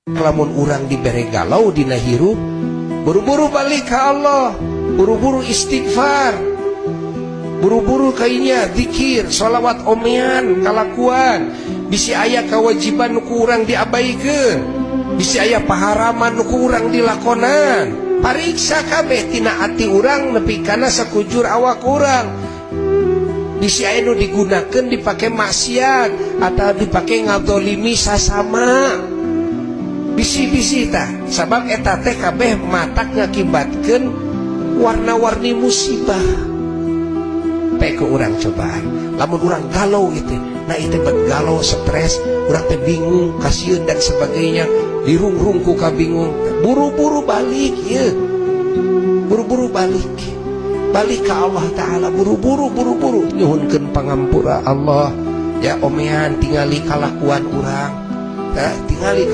Lamun urang dibere galau dina hirup, buru-buru balik ke Allah, buru-buru istighfar, buru-buru kayaknya zikir, sholawat, omean kalakuan. Bisi aya kewajiban nu ku urang diabaikeun, bisi aya paharaman nu ku urang dilakonan. Pariksa kabeh tina ati urang nepi kana sakujur awak urang, bisi aya nu digunakeun dipake maksiat atau dipake ngadolimi sasama. Bisi-bisi tah, sabab eta teh kabeh matak ngakibatkeun warna-warni musibah pe ke urang cobaan. Lamun urang galau gitu, nah itu bet galau, stres, urang teh bingung, kasieun, dan sebagainya, dirungrung ku kabingung, buru-buru balik ya, buru-buru balik, balik ke Allah Ta'ala, buru-buru, buru-buru nyuhunkeun pangampura Allah ya. Omean, tingali kalakuan urang ya, tingali.